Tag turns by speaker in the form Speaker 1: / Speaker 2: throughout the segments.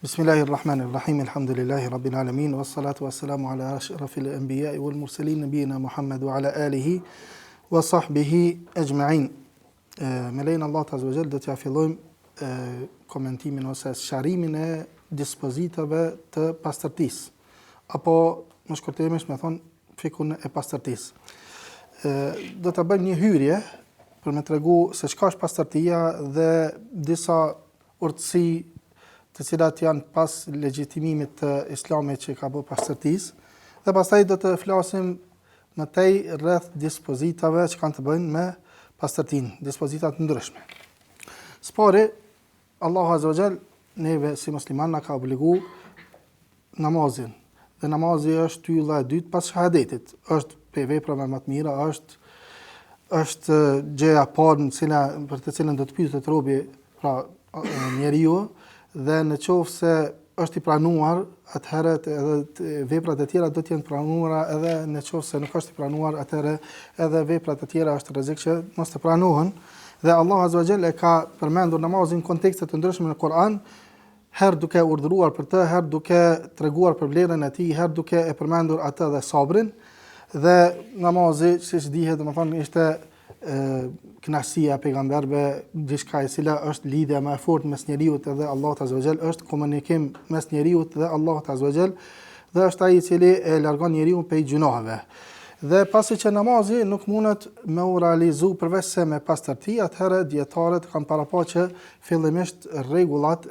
Speaker 1: Bismillahir Rahmanir Rahim, Elhamdulillahi Rabbil Alamin, wassalatu wassalamu ala ashrafil anbiya'i wal mursalin nabiyina Muhammad wa ala alihi wa sahbihi ajma'in. Me lejen e Allahut Azza wa Jall do t'ja fillojmë komentimin ose sqarimin e dispozitave të pastërtisë apo më shkurtimisht me thonë fikhun e pastërtisë. Do ta bëjmë një hyrje për me tregu se çka është pastërtia dhe disa urtësi të cilat janë pas legjitimimit të islamit që ka bë pastërtisë, dhe pastaj do të flasim më tej rreth dispozitave që kanë të bëjnë me pastërtinë, dispozita të ndryshme. Së pari, Allahu Azza wa Jall neve si musliman na ka obligu namazin. Dhe namazi është shtylla e dytë pas shahadetit. Është prej veprave më të mira, është është gjëja e parë në cila për të cilën do të pyetet robi, pra njeriu dhe në qoftë se është i pranuar, atëherë edhe veprat e tjera do të jenë pranuara edhe në qoftë se nuk është i pranuar, atëherë edhe veprat e tjera është rrezik që mos të pranohen. Dhe Allahu Azza wa Jall e ka përmendur namazin në kontekste të ndryshme në Kur'an, herë duke urdhëruar për të, herë duke treguar për vlerën e tij, herë duke e përmendur atë dhe sabrin. Dhe namazi, siç dihet, domethënë ishte kënaqësia e pejgamberëve, diçka e cila është lidhja më e fortë mes njeriut dhe Allahut Azza wa Jall, është komunikim mes njeriut dhe Allahut Azza wa Jall dhe është ai i cili e largon njeriun prej gjynaheve. Dhe pasi që namazi nuk mundet me u realizu përveç se me pastërti, atëherë dijetarët kanë parapa që fillimisht rregullat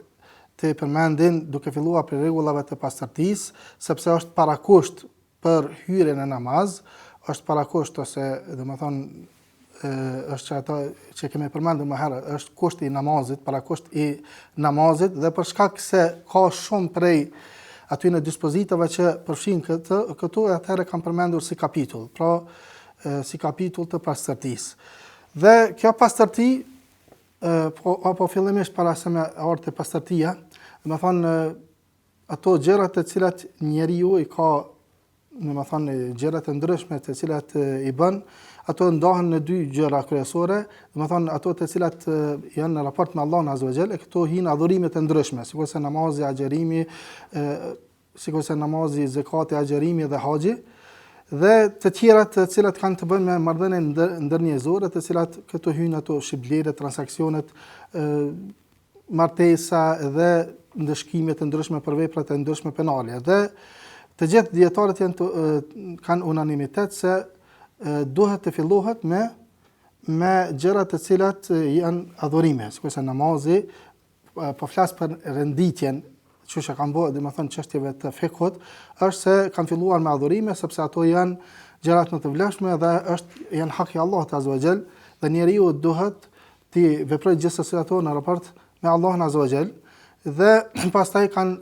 Speaker 1: t'i përmendin duke filluar prej rregullave të pastërtisë, sepse është parakusht për hyrjen në namaz, është parakusht ose domethënë është që ato që kemi përmendur më herët, është kusht i namazit, parakusht i namazit dhe për shkak se ka shumë prej atyne dispozitave që përfshin këtë, këtu atëherë kanë përmendur si kapitull, pra si kapitull të pastërtisë. Dhe kjo pastërti po apo fillimisht para se me ardhë te pastërtia, domethënë ato gjërat të cilat njeriu i ka, domethënë gjërat e ndryshme të cilat i bën, ato ndahen në dy gjëra kryesore, domethënë ato të cilat janë në raport me Allahun Azza wa Jall, e këto hyjnë adhurimet e ndryshme, sikurse namazi, agjërimi, sikurse namazi, zekati, agjërimi dhe haxhi, dhe të tjerat të cilat kanë të bëjnë me marrëdhënie ndër, ndërnjerëzore, të cilat këtu hyjnë ato shitblerjet, transaksionet, ë martesa dhe ndëshkime të ndryshme për veprat e ndryshme penale. Dhe të gjithë dijetarët janë të, kanë unanimitet se duhet të fillohet me me gjëra të cilat janë adhurime, sikurse namazi, po flas për renditjen që që kanë bërë, domethënë çështjeve të fikhut, është se kanë filluar me adhurime sepse ato janë gjërat më të vlefshme dhe është janë hak i Allahut Azza wa Jall dhe njeriu duhet t'i veprojë gjithsesi ato në raport me Allahun Azza wa Jall dhe pastaj kanë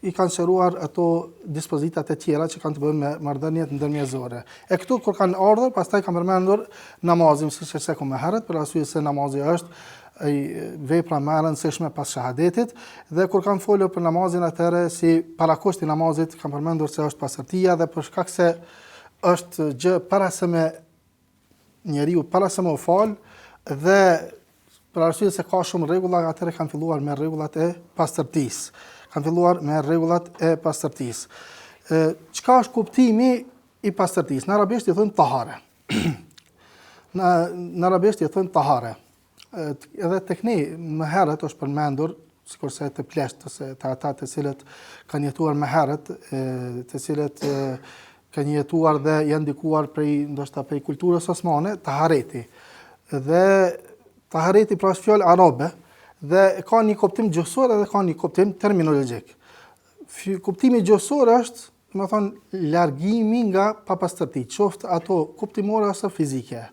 Speaker 1: i kanë sqaruar ato dispozitat e tjera që kanë të bëjnë me marrëdhëniet ndërnjerëzore. E këtu kur kanë ardhur, pastaj kanë përmendur namazin siç e cekëm më herët, për arsye se namazi është ai vepra më e rëndësishme pas shahadetit dhe kur kanë folur për namazin atëherë si parakusht i namazit kanë përmendur se është pastërtia dhe për shkak se është gjë para se me njeriu para se me u fal dhe për arsye se ka shumë rregulla, atëherë kanë filluar me rregullat e pastërtisë. Kanë filluar me rregullat e pastërtisë. Ë çka është kuptimi i pastërtisë? Në arabisht i thonë tahare. në në arabisht i thonë tahare. Edhe tek ne më herët është përmendur sikurse te pleqtë ose te ata të cilët kanë jetuar më herët, të cilët kanë jetuar dhe janë ndikuar prej ndoshta prej kulturës osmane, tahareti. Dhe tahareti pra është fjalë arabe dhe ka një kuptim gjuhësor edhe ka një kuptim terminologjik. Kuptimi gjuhësor është Domethënë, largimi nga papastërti, qoftë ato kuptimore ose fizike.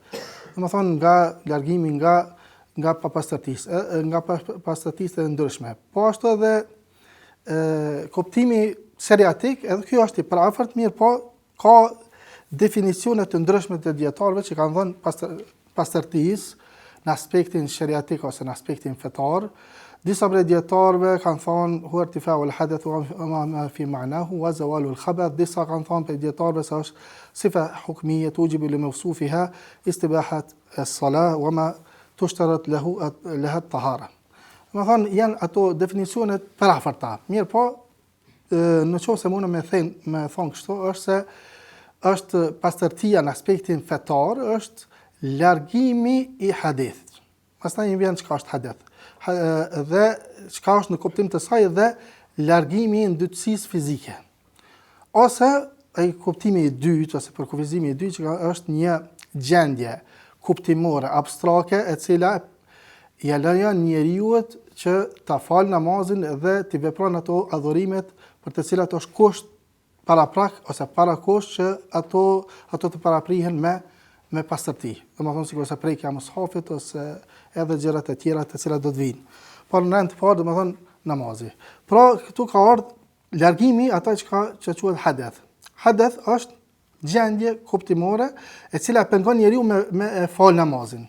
Speaker 1: Domethënë, nga largimi nga nga papastërtisë, nga papastërtisë e ndryshme. Po ashtu edhe e, kuptimi sheriatik, edhe kjo është i përafërt mirëpo, ka definicione të ndryshme të dijetarëve që kanë dhënë pastër, pastërtisë në aspektin sheriatik ose në aspektin fetar. Disa prej dijetarëve kanë thënë huwa irtifau al-hadath wa ma fi ma'nahu wa zawalu al-khabath, disa kanë thënë prej dijetarëve se është sifa hukmije tujibu li mawsufiha istibahat as-salah wa ma tushtarat lahu laha at-tahara. Domethonë, janë ato definicione të përafërta. Mirëpo, në qoftë se mundem me thënë, me thonë kështu, është se është pastërtia në aspektin fetar, është largimi i hadethit. Pastaj i vjen çka është hadeth. Dhe çka është në kuptim të saj dhe largimi i ndytësisë fizike. Ose ai kuptimi i dytë ose përkufizimi i dytë që është një gjendje kuptimore abstrake e cila ia lejon njeriut që ta falë namazin dhe t'i vepron ato adhurimet për të cilat është kusht paraprak ose parakusht që ato ato të paraprihen me me pastërti. Domethënë sikurse prekja e mushafit ose edhe gjërat e tjera të cilat do të vijnë. Por në rend të parë, domethënë namazi. Pra këtu ka ardhur largimi ato çka që quhet hadeth. Hadeth është gjendje kuptimore e cila pengon njeriun me me e fal namazin.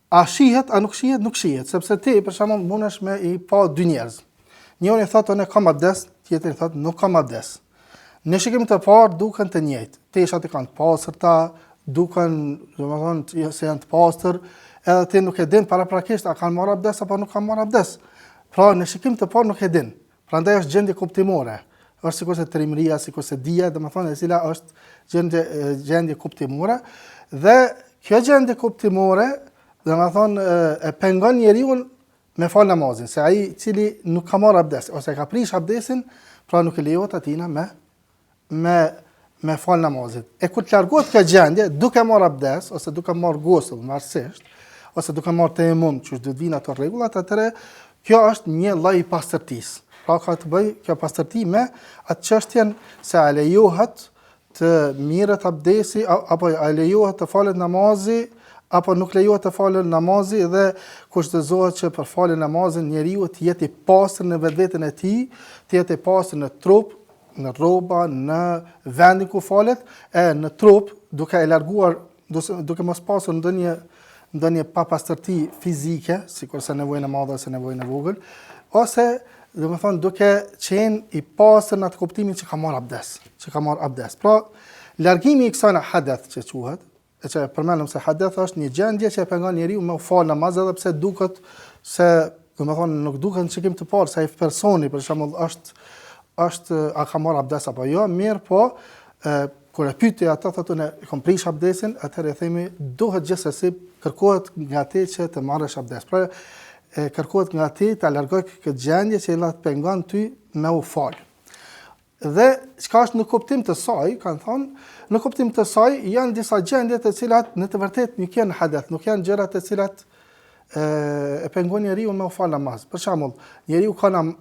Speaker 1: A shihet, a nuk shihet, nuk shihet, sepse ti për shembull mundesh me i pa dy njerëz. Njëri thotë unë kam abdes, tjetri thotë nuk kam abdes. Në shikim të parë duken të njëjtë. Teshat i kanë të pastërta, duken, domethënë se janë të pastër, edhe ti nuk e din paraprakisht a kanë marrë abdes apo nuk kanë marrë abdes. Pra në shikim të parë nuk e din. Prandaj është gjendje kuptimore. Është sikurse trimëria, sikurse dija, domethënë e cila është gjendje gjendje kuptimore dhe kjo gjendje kuptimore, domethënë e pengon njeriun me fal namazin, se ai i cili nuk ka marrë abdes ose e ka prish abdesin, pra nuk i lejohet atina me me me fal namazin. E kur të largohet kjo gjendje, duke marrë abdes ose duke marrë gusëll, varësisht, ose duke marrë tejemum, që do të vinë ato rregullat, atëherë kjo është një lloj i pastërtisë. Pra ka të bëjë kjo pastërti me atë çështjen se a lejohet të mirret abdesi apo a lejohet të falet namazi apo nuk lejohet të falet namazi dhe kushtëzohet që për faljen e namazit njeriu të jetë i pastër në vetveten e tij, të jetë i pastër në trup, në rroba, në vendin ku falet, e në trup, duke e larguar, duke mos pasur ndonjë ndonjë papastërti fizike, sikurse nevojën e madhe ose nevojën e vogël, ose domethënë duke qenë i pastër në atë kuptimin që ka marrë abdes, që ka marrë abdes. Pra, largimi i kësaj hadeth që quhet, e që e përmendëm se hadeth është një gjendje që e pengon njeriun me u fal namaz edhe pse duket se, domethënë, nuk duket në shikim të parë se ai personi për shembull është është a ka marrë abdes apo jo, mirëpo, e, kur e pyet ata thotë unë e kam prish abdesin, atëherë i themi duhet gjithsesi kërkohet nga ti që të marrësh abdes. Pra e kërkohet nga ti ta largoj këtë gjendje që e të pengon ty me u fal. Dhe çka është në kuptim të saj, kanë thonë, në kuptim të saj janë disa gjendje të cilat në të vërtetë nuk janë hadeth, nuk janë gjëra të cilat e, e pengojnë njeriun me u fal namaz. Për shembull, njeriu ka nam,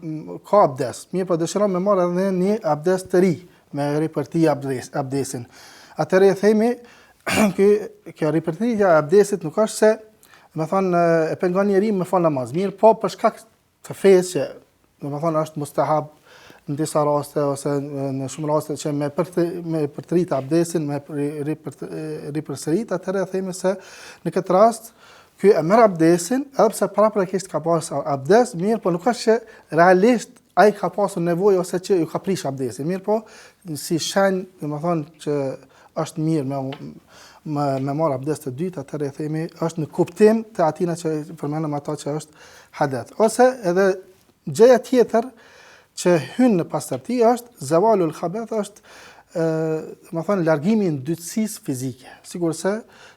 Speaker 1: ka abdes, mirëpo dëshiron me marrë edhe një abdes të ri, me ripërtri abdes, abdesin. Atëherë i themi, ky, kjo ripërtritja e abdesit nuk është se, domethonë, e pengon njeriun me fal namaz. Mirëpo, për shkak të fesë që, domethonë, është mustahab në disa raste ose në shumë raste që me përtë, me përtrit abdesin, me ripërsërit, atëherë themi se në këtë rast ky e merr abdesin, edhe pse paraprakisht ka pas abdes, mirëpo nuk është që realisht ai ka pasur nevojë ose që ju ka prish abdesin, mirëpo si shenjë, domethonë që është mirë me me, me marr abdes të dytë, atëherë themi është në kuptim të atina që përmendëm ato që është hadeth. Ose edhe gjëja tjetër që hyn në pastërti është zevalul khabeth është ë, domethonë largimi i ndytësisë fizike. Sikurse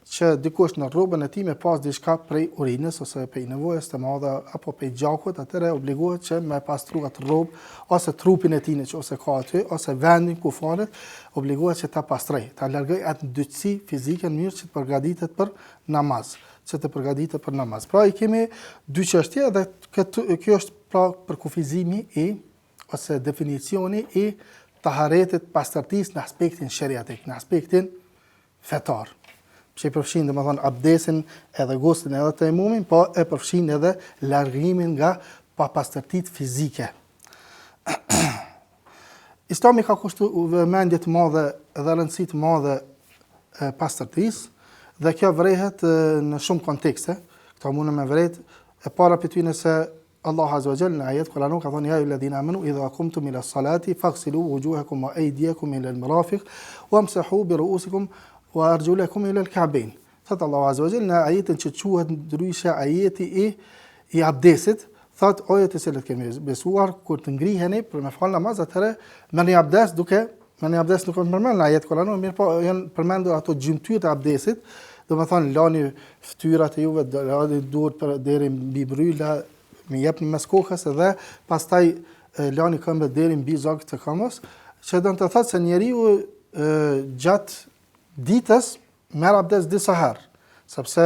Speaker 1: që dikush në rrobën e tij me pas diçka prej urinës ose prej nevojës të madhe apo prej gjakut, atëherë obligohet që me pastru atë rrobë ose trupin e tij nëse ka aty ose vendin ku falet, obligohet që ta pastrojë, ta largojë atë ndytësi fizike në mënyrë që të përgatitet për namaz, që të përgatitet për namaz. Pra i kemi dy çështje dhe këtë kjo është pra përkufizimi i ose definicioni i taharetit pastërtisë në aspektin sheriatik, në aspektin fetar. Që i përfshin, domethonë, abdesin edhe guslin edhe tejemumin, po e përfshin edhe largimin nga papastërtitë fizike. Islami ka kushtu vëmendje të madhe dhe rëndësi të madhe pastërtisë, dhe kjo vërehet në shumë kontekste, këto mundem me vrejt, e para prej tyne se Allahu Azza wa Jall në ajet Kur'anor ka thënë ja ayyuhalladhina amanu idha qumtum ila salati faghsilu wujuhakum wa aydiyakum ila al-marafiq wamsahu bi ru'usikum wa arjulakum ila al-ka'bayn. Thotë Allahu Azza wa Jall në ajetin që quhet ndryshe ajeti i. i abdesit, thotë o ju të cilët keni besuar kur të ngriheni për me fal namaz atëherë merrni abdes duke merrni abdes nuk është përmendur në ajet kuranor, mirëpo janë përmendur ato gjymtyrët e abdesit, domethënë lani fytyrat e juve, lani duart për deri mbi bryla, me jepni mes kokës dhe pastaj lani këmbët deri mbi zog të këmbës, që do të thotë se njeriu gjatë ditës merr abdes disa herë, sepse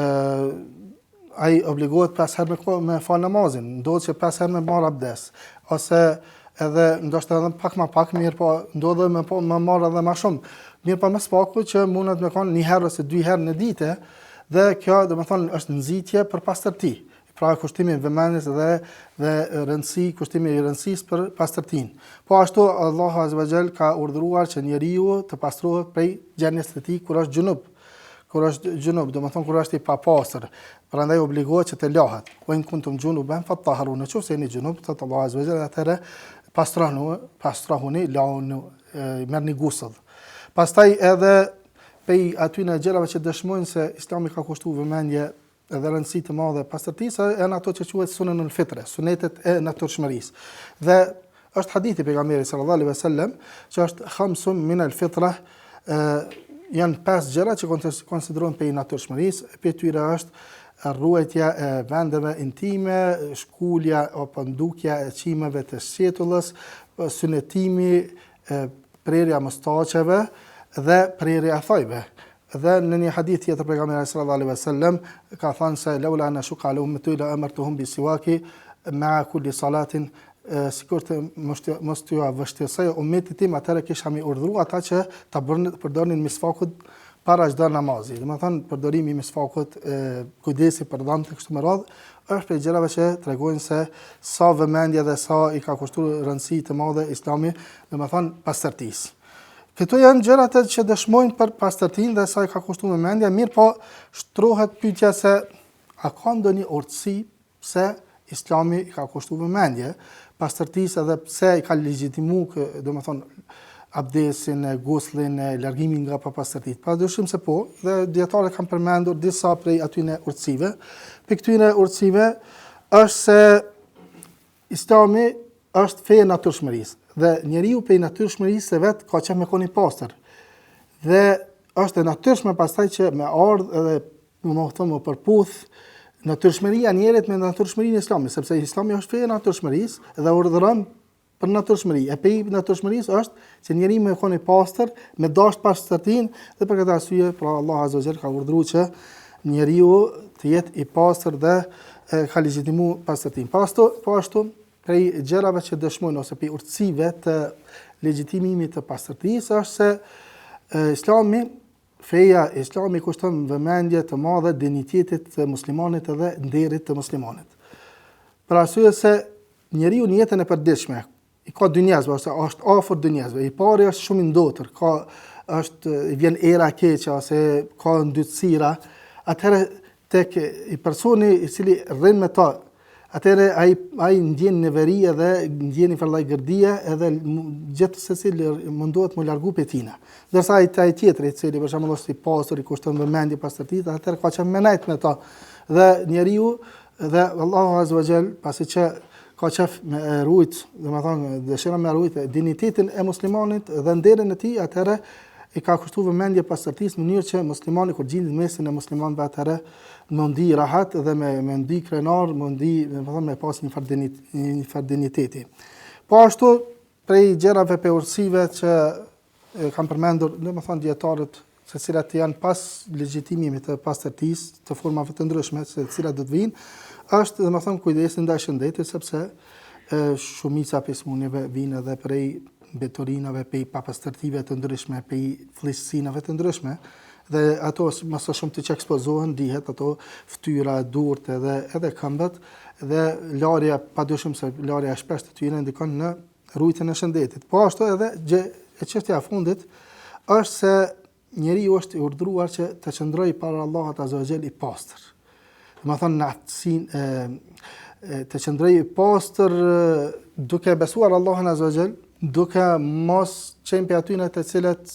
Speaker 1: ë ai obligohet pesë herë me me fal namazin, ndodh që pesë herë me marr abdes, ose edhe ndoshta edhe pak më pak, mirëpo ndodh edhe me po me marr edhe më shumë. Mirëpo më së paku që mundet me kon një herë ose dy herë në ditë, dhe kjo domethënë është nxitje për pastërti. Pra kushtimi i vëmendjes dhe dhe rëndësi, kushtimi i rëndësisë për pastërtinë. Po ashtu Allahu Azza wa Jall ka urdhëruar që njeriu të pastrohet prej gjendjes së tij kur është xhunub. Kur është xhunub, domethënë kur është i papastër. Prandaj obligohet që të lahet. Wa in kuntum junuban fatahharu. Në qoftë se jeni xhunub, thotë Allahu Azza wa Jall, atëherë pastrohuni, pastrohuni, lahuni, merrni gusëll. Pastaj edhe prej atyne gjërave që dëshmojnë se Islami ka kushtuar vëmendje edhe rëndësi të madhe pastërtisë janë ato që quhet sunenul fitre, sunetet e natyrshmërisë. Dhe është hadithi i pejgamberit sallallahu alaihi wasallam që është khamsun min al fitra, ë janë pesë gjëra që konsiderohen prej natyrshmërisë, prej tyre është ruajtja e vendeve intime, shkulja apo ndukja e qimeve të sqetullës, synetimi, prerja e mustaqeve dhe prerja e thojve. Dhe në një hadith tjetër pejgamberi sallallahu alaihi wasallam ka thënë se laula an ashuqa ala ummati la amartuhum bi siwaki ma'a kulli salatin sikur të mos t'ua vështirësoja umetit tim atëherë kisha me urdhëru ata që ta përdornin misvakun para çdo namazi. Domethënë përdorimi i misvakut, kujdesi për dhëmbët e kështu me radhë, është prej gjërave që tregojnë se sa vëmendje dhe sa i ka kushtuar rëndësi të madhe Islami, domethënë pastërtisë. Këto janë gjërat që dëshmojnë për pastërtinë dhe sa i ka kushtuar vëmendje, mirëpo shtrohet pyetja se a ka ndonjë urtësi pse Islami i ka kushtuar vëmendje pastërtisë edhe pse i ka legjitimu, domethënë, abdesin, gusllin, largimin nga papastërtitë. Pa dyshim se po, dhe dijetarët kanë përmendur disa prej atyne urtësive. Prej këtyne urtësive është se Islami është fe e natyrshmërisë dhe njeriu prej natyrshmërisë së vet ka qejf me kon i pastër. Dhe është e natyrshme pastaj që me ardh edhe domethënë me përputh natyrshmëria e njerit me natyrshmërinë e Islamit, sepse Islami është fe e natyrshmërisë dhe urdhëron për natyrshmëri. E prej natyrshmërisë është që njeriu me kon i pastër, me dashtë pastërtinë dhe për këtë arsye, pra Allah Azza wa Jall ka urdhëruar që njeriu të jetë i pastër dhe e ka legjitimu pastërtinë. Po ashtu, po ashtu prej gjërave që dëshmojnë ose prej urtësive të legjitimimit të pastërtisë është se Islami feja Islami kushton vëmendje të madhe dinjitetit të muslimanit edhe nderit të muslimanit. Për arsye se njeriu në jetën e përditshme i ka dy njerëz ose është afër dy njerëzve. I pari është shumë i ndotur, ka është i vjen era e keqe ose ka ndytësira, atëherë tek i personi i cili rrin me ta, atëherë ai ai ndjen neveri edhe ndjen një farë lloj gërdie edhe gjithsesi mundohet m'u largu prej tina. Ndërsa ai ai tjetri i cili për shembull është i pastër, i kushton vëmendje pastërtisë, atëherë ka qejf me nejt me ta. Dhe njeriu Dhe Allahu Azza wa Jall, pasi që ka qef me e rujt, domethënë, dëshiron me rujt dinjitetin e muslimanit dhe nderin e tij, atëherë i ka kushtu vëmendje pastërtisë në mënyrë që muslimani kur gjindet në mesin e muslimanëve atëherë me ndi rahat dhe me me ndi krenar, me ndi, domethënë, me pas një farë dinjit, një farë dinjiteti. Po ashtu prej gjërave prej urtësive që e kanë përmendur, domethënë dijetarët, të cilat janë pas legjitimimit të pastërtisë, të formave të ndryshme, të cilat do të vijnë, është domethënë kujdesi ndaj shëndetit, sepse e, shumica prej sëmundjeve vijnë edhe prej mbeturinave, prej papastërtive të ndryshme, prej flliqësinave të ndryshme, dhe ato më së shumti që ekspozohen dihet ato fytyra, durt edhe edhe këmbët dhe larja padyshim se larja e shpeshtë e tyre ndikon në ruajtjen e shëndetit. Po ashtu edhe gjë, e çështja e fundit është se njeriu është i urdhëruar që të qëndrojë para Allahut Azza wa Jall i pastër. Domethënë në aftësinë e, e të qëndrojë i pastër duke besuar Allahun Azza wa Jall, duke mos qenë prej atyne të cilët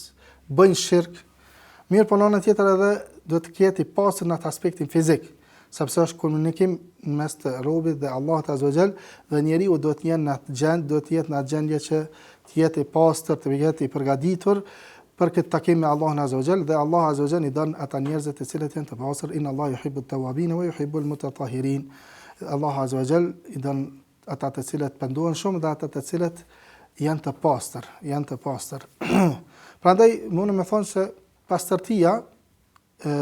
Speaker 1: bëjnë shirk, mirëpo në anën tjetër edhe do të jetë i pastër në atë aspektin fizik. Sepse është komunikim në mes të robit dhe Allahut Azza wa Jall dhe njeriu duhet të jetë në atë gjendje, duhet të jetë në atë gjendje që të jetë i pastër, të jetë i përgatitur për këtë takim me Allahun Azza wa Jall dhe Allahu Azza wa Jall i don ata njerëz të cilët janë të pastër, inna Allaha yuhibbu at-tawwabin wa yuhibbu al-mutatahhirin. Allahu Azza wa Jall i don ata të cilët pendohen shumë dhe ata të cilët janë të pastër, janë të pastër. Prandaj mundem me thonë se pastërtia ë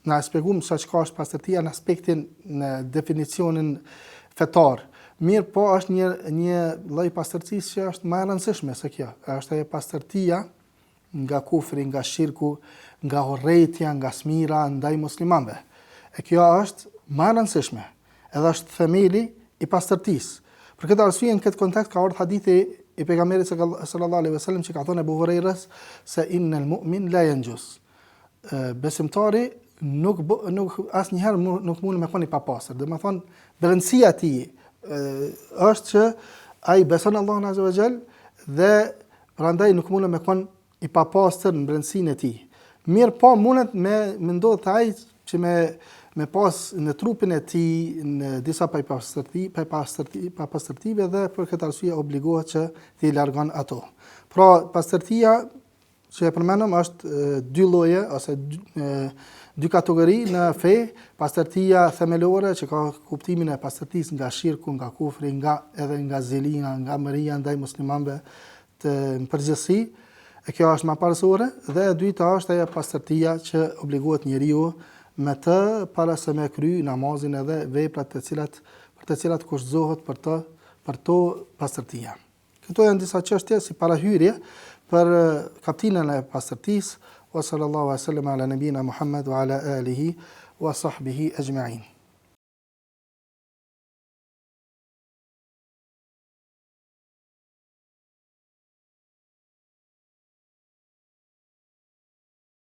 Speaker 1: na e shpjeguam se çka është pastërtia në aspektin në definicionin fetar. Mirëpo është një një lloj pastërtisë që është më e rëndësishme se kjo. Është ajo pastërtia nga kufri, nga shirku, nga urrejtja, nga smira ndaj muslimanëve. E kjo është më e rëndësishme, edhe është themeli i pastërtisë. Për këtë arsye në këtë kontekst ka ardhur hadithi i pejgamberit sallallahu alaihi wasallam që ka thënë Ebu Hurejrës se innal mu'min la yanjus. Besimtari nuk nuk asnjëherë nuk mund me qenë i papastër. Domethënë brendësia e tij është që ai beson Allahun azza wa jall dhe Prandaj nuk mundet me kon i papastër në brendësinë e tij. Mirëpo mundet me me ndodh te ai që me me pas në trupin e tij në disa papastërti, papastërti, papastërtive dhe për këtë arsye obligohet që t'i largon ato. Pra, pastërtia që e përmendëm është dy lloje ose dy, dy kategori në fe, pastërtia themelore që ka kuptimin e pastërtisë nga shirku, nga kufri, nga edhe nga zilia, nga mëria ndaj muslimanëve të në përgjithësi, e kjo është më parësore dhe e dyta është ajo pastërtia që obligohet njeriu me të para se me kry namazin edhe veprat të cilat për të cilat kushtëzohet për të për to pastërtia. Këto janë disa çështje si parahyrje për kaptinën e pastërtisë, wa sallallahu wa sallam ala nabina Muhammad wa ala alihi wa sahbihi ajma'in.